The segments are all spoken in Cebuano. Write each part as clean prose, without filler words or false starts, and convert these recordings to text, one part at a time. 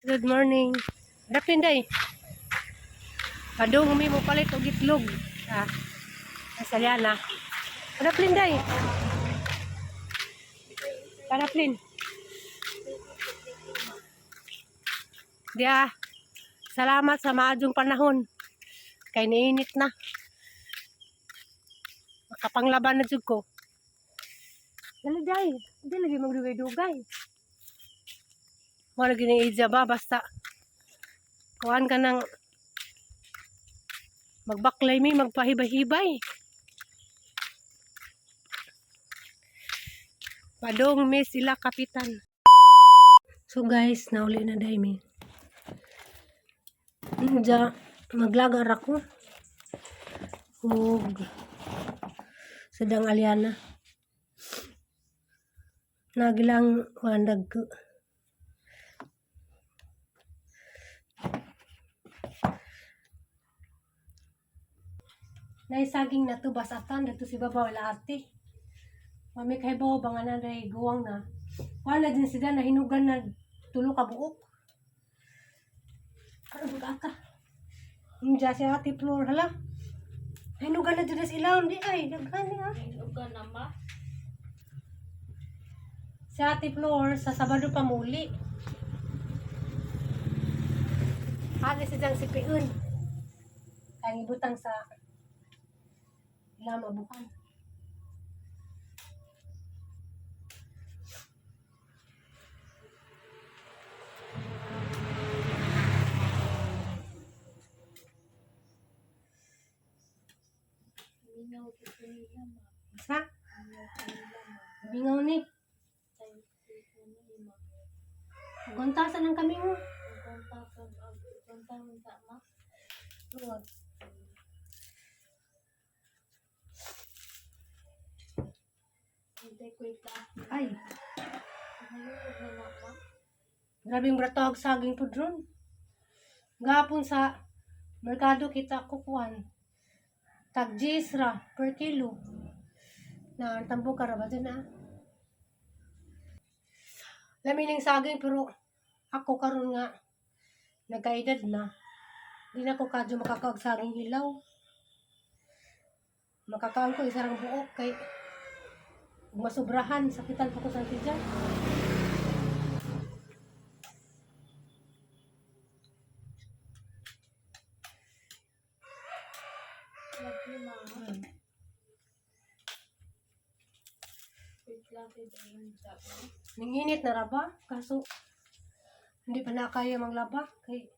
Good morning. Rapin day. Padung mi mo palit og itlog. Ah. Sa na. Raplin day. Paraplin. Dia. Salamat sa maadyong panahon. Kay niinit na. Makapanglaban na jud ko. Dali day. Di lagi magdugay-dugay. Mo lagi ni Ija ba basta kuan ka ng magbaklay mi magpahibay-hibay. Padong mi sila kapitan. So guys, nauli na dai mi. Diya, maglagar ako. Ug sedang aliana. Nagilang wandag ko. Naisaging na to basatan dito si babaw ila ate. Mami kay bawo ba nga na day guwang na. Wala din sila na hinugan na tulo ka buok. Ano ba ka? Hindi si ate Flor hala. Hinugan na dito sila hindi ay daghan ni ah. Uga na ma. Si Ate Flor sa Sabado pa muli. Ate si Jang si Piun. Kaya ibutang sa ila mabukan. Mingaw ko nila ma. Sa? Mingaw ko nila ma. Bingaw ni. Tayo ko nila ma. Gontasan ng kami mo. Konta sa konta unta ma. Oo. Hindi ko ita. Ay, Nalulog na na ma. grabe yung bratog saging po dron. Gapon sa merkado kita kukuan. Tag ra per kilo. Na ang tambo ka ra ba dyan ah? Lamining saging pero ako karon nga nagkaedad na. Di na ko kadyo makakaog saging hilaw. Makakaon ko isa rang buok kay masubrahan sakitan pa ko sa tiyan. Lagi ma. Wait lang kay dayon sa ma. Ninginit na raba, kaso hindi pa na kaya maglaba kay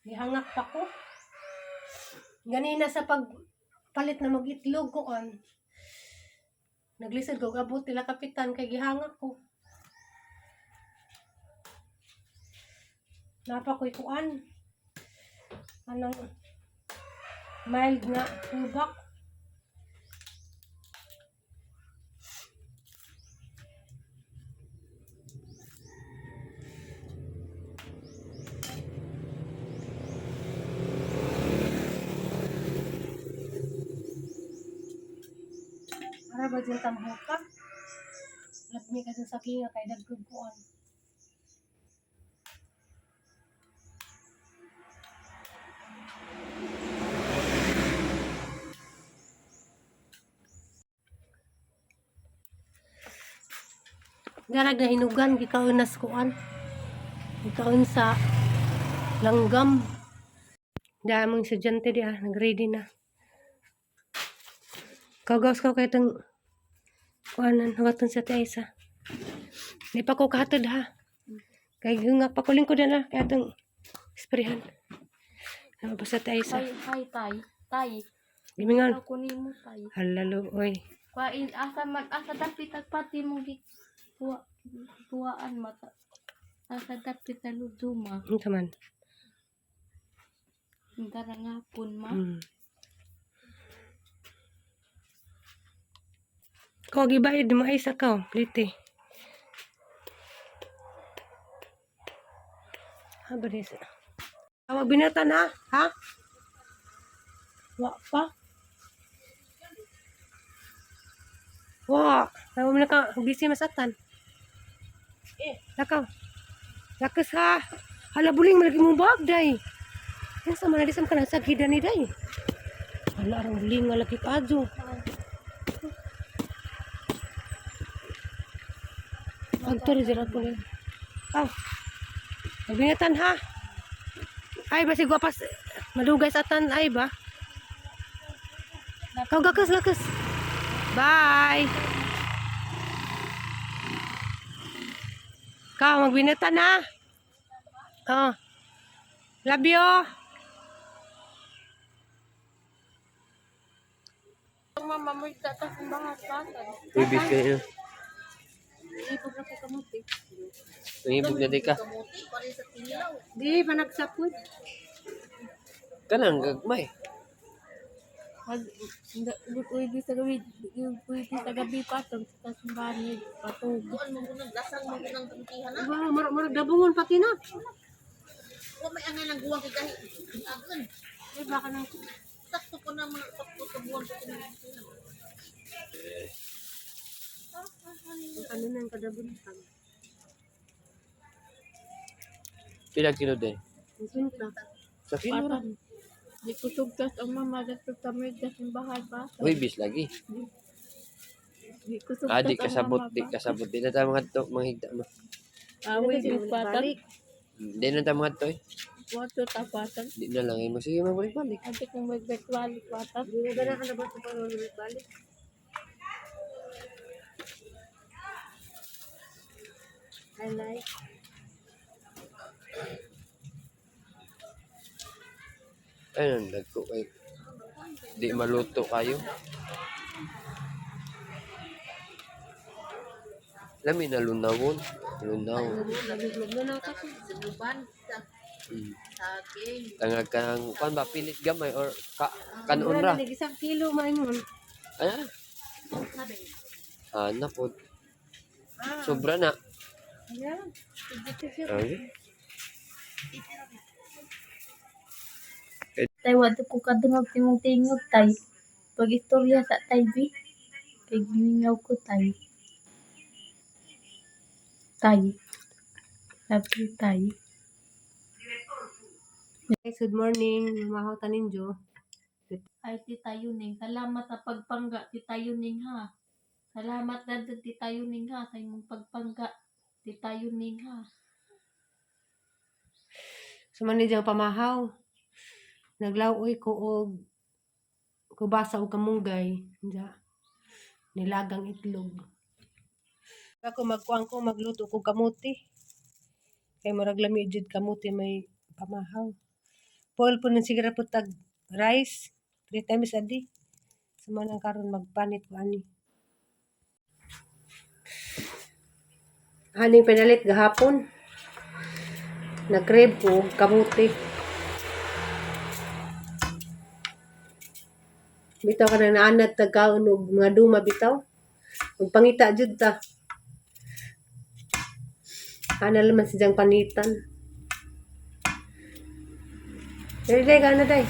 gihangak pa ko. Ganina sa pagpalit na mag-itlog ko on. Naglisod ko og abot nila kapitan kay gihangak ko. Napa ko'y kuan. Anang mild nga hubak. Ara ba dyan tambuka? Lagmi ka dyan sa kinga kay dagkog kuan. Darag na hinugan gikaon nas kuan. Gikaon sa langgam. Damang estudyante di ah, nag-ready na. Kagawas ko kay itong kuanan, hawaton sa Tessa. Di pa ko kahatod ha. Kay nga pakuling ko na kay atong sprayhan. Ano ba sa Tessa? Tay tay tay tay. Gimingon. Ako nimo tay. Halalo, oy. Kwain asa man asa dapit pati mong gi kuha kuhaan mata. Asa dapit na luduma. Ano man? Darangapon ma. Ko gibayad mo ay sa ka, plite. Ha ba dis? Awag binata na, ha? Wa pa. Wa, tawo mo na ka, busy masatan. Eh, lakaw. Lakas ha. Hala, buling malagi mong bag, day. Yan sa mga ka na sa gida ni day. Hala, arang buling nga lagi kadyo. Agto rin sila po niya. Ah, magbingatan ha. Ay, basig wapas madugay sa tan ay ba? Kau gakas gakas. Bye. Kau magbinatan ha. Oh. Love you. Mama mo tatas ang mga bata. Ibig kayo. Ibog na ko kamuti. Nangibog na di ka. Di pa nagsapod. Kanang gagmay. Mag uwi sa gabi, uwi sa gabi patong tas bani patong. Wah, murag murag dabungon pati na. Ay baka nang Ano nang kadabuntan? Pila kilo din? Sunta. Sa kilo ra. patong. Di ko sugtas ang mama dato sa may das ang bahay pa. Uy, bis lagi. Di ko sugtas Ah, di ang kasabot, mama di ba. kasabot. Di na tayo mga to, manghigda mo. Ah, uwi di patong. Di na tayo mga to eh. Wato ta patong. Di na lang eh. Sige, mabalik-balik. Ate kung magbalik patong. Di na ganahan na ba sa balik? I like. Ayun, nagko kay. Di maluto kayo. Lami na lunawon. Lunaw. Tangag kang kuan ba pilit gamay or ka, kanon ra. Wala na, isang kilo maingon. Ano? Ah, napod. Sobra na. Ayan. Ay. Tay wato ko kadungog timong tingog tay. Pag istorya sa tay bi. Kay gimingaw ko tay. Tay. Sabi tay. Guys, good morning. Mahaw tanin Jo. Ay Tita Yuning, salamat sa pagpangga Tita Yuning ha. Salamat na din Tita Yuning ha sa imong pagpangga Tita Yuning ha. Sumani diyang pamahaw. Naglawoy ko og kubasa og kamunggay. Diya. Nilagang itlog. Ako magkuang ko magluto ko kamuti. Kay murag lami jud kamuti may pamahaw. Paul po ng sigara po tag rice. Three times a day. Suman ang karon magpanit ko ani. Aning pinalit gahapon. Nag-crave ko og kamuti. Bitaw ka na naanad tagkaon og mga duma bitaw. Magpangita jud ta. Ana naman si Jang panitan. Dali day ka na day.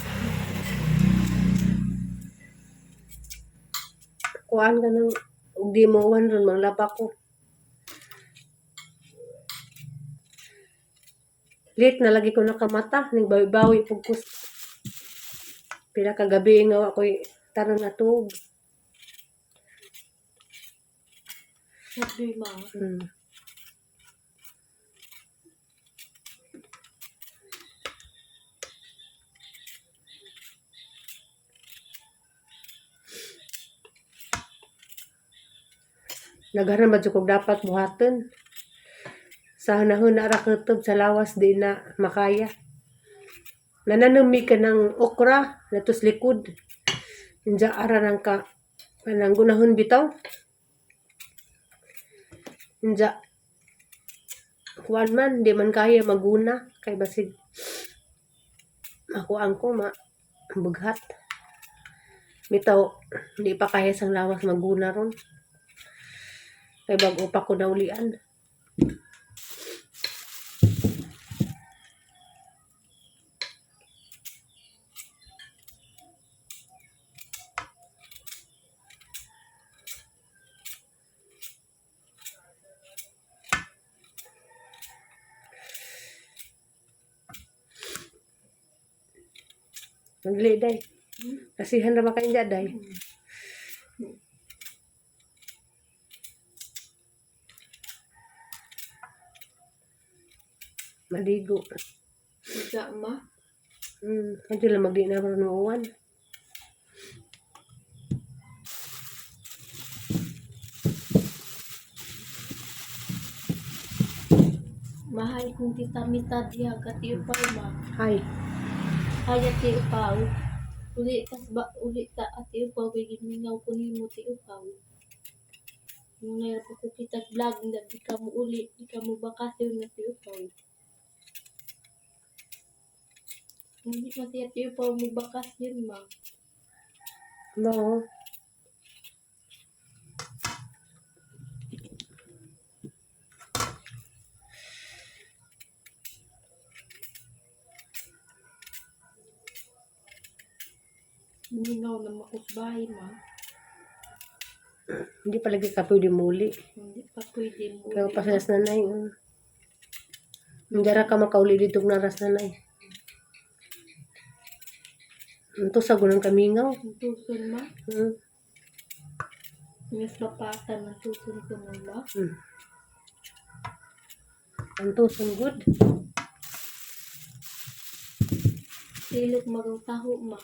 Kuan ka ng ug di mo uwan ron manglaba ko. Late na lagi ko nakamata, nagbawi-bawi pug ko. Pila ka gabi nga wa ko'y taron na tuog. Sabi ma. Nagharan ba jud kog dapat buhaton? Sa hunahuna ra kutob sa lawas di na makaya. Nananumi ka ng okra natos likod. Inja ara nang ka kanang gunahon bitaw. Inja kuan man di man kaya maguna kay basig makuan ko ma bughat. Bitaw di pa kaya sang lawas maguna ron. Kay bag-o pa ko naulian. Nagli day. Kasihan na ba kayo dyan, day? Maligo. Siga ma. Hindi lang magdi na ron uwan. Mahal kong tita Mita diha ka ti upaw ma. Hi. Hay ati upaw. Uli tas ba uli ta ati upaw kay gimingaw ko nimo ti upaw. Nung nahirap ako kita vlog na di ka mo uli, di ka mo bakasyon na ti upaw. Hindi man si ati upaw mo bakasyon ma. No. Mingaw na makusbahay ma. Hindi palagi ka pwede muli. Hindi pa pwede mo. Kaya pa sa nanay. Hindi ra ka makauli dito ng naras nanay. Ito sa gunang kamingaw. Ang tuson ma. Mas mapatan ang tuson ko na ma. Ang tuson good. Silok magaw taho ma.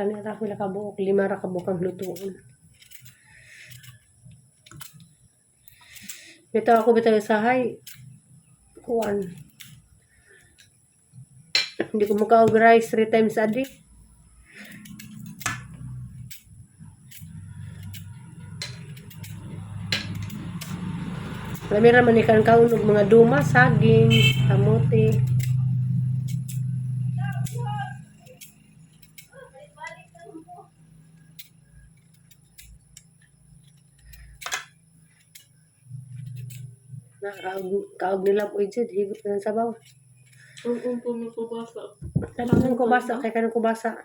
Kanira ko kabuok, lima ra kabuok ang lutuon. Bitaw ako bitaw sahay. Kuan. Hindi ko makaog rice three times a day. Lami ra man ni kan kaon og mga duma, saging, kamote. Na kaog, kaog nila po jud higot na ng sabaw. Ang umpo mo kubasa. Kanang kubasa kay kanang kubasa.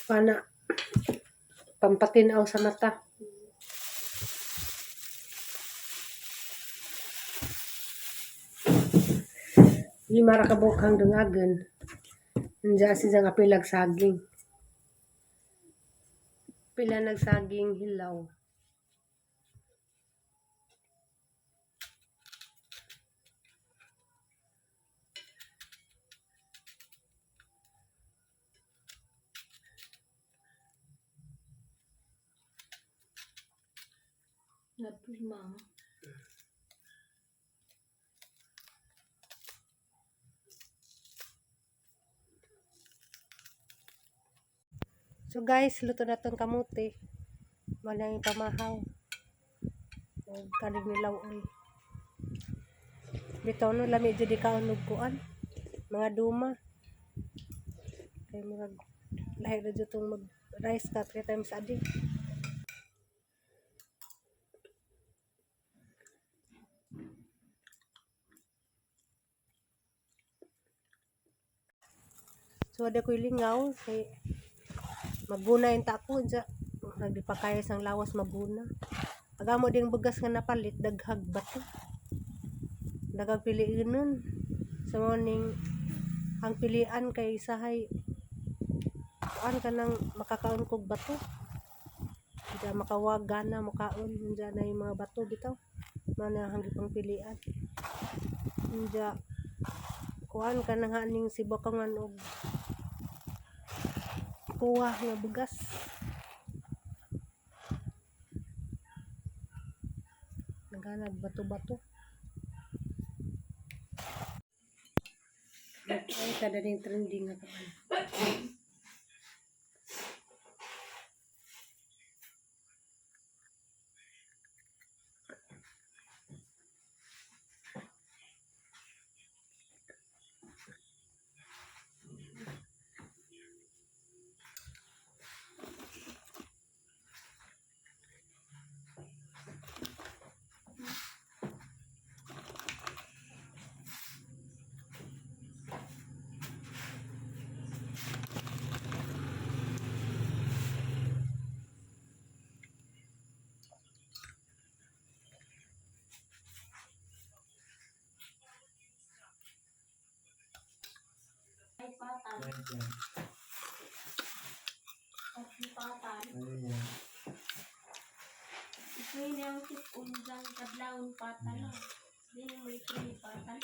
Pana pampatinaw sa mata. Lima ra ka buok ang dungagan. Nandiyan siya nga pilag saging. Pila nagsaging hilaw. Labi ma. So guys, luto na tong kamote. Wala yung pamahaw. Og kanig nilaw oy. Bitaw no lami jud kaon og kuan. Mga duma. Kay murag lahi ra jud tong mag rice ka three times a day. So ada ko'y lingaw kay maguna yung tako dya. Nagdi pa kaya sang lawas maguna. Agamo ding bugas nga napalit daghag bato. Daghag piliin nun. Sa morning ang pilian kay isahay kuan ka nang makakaon kog bato. Diya makawag gana makaon diya na yung mga bato bitaw. Mana ang pang pilian. Diya kuan ka nang haning sibakangan og kuha nga bugas. Naghanag bato-bato. Ay, kada ning trending nga kapan. patan. Kahit yan. Tatlo patan. Ano yan? Ito yun yung tip unjang kadlawon patan. Di mo may patan.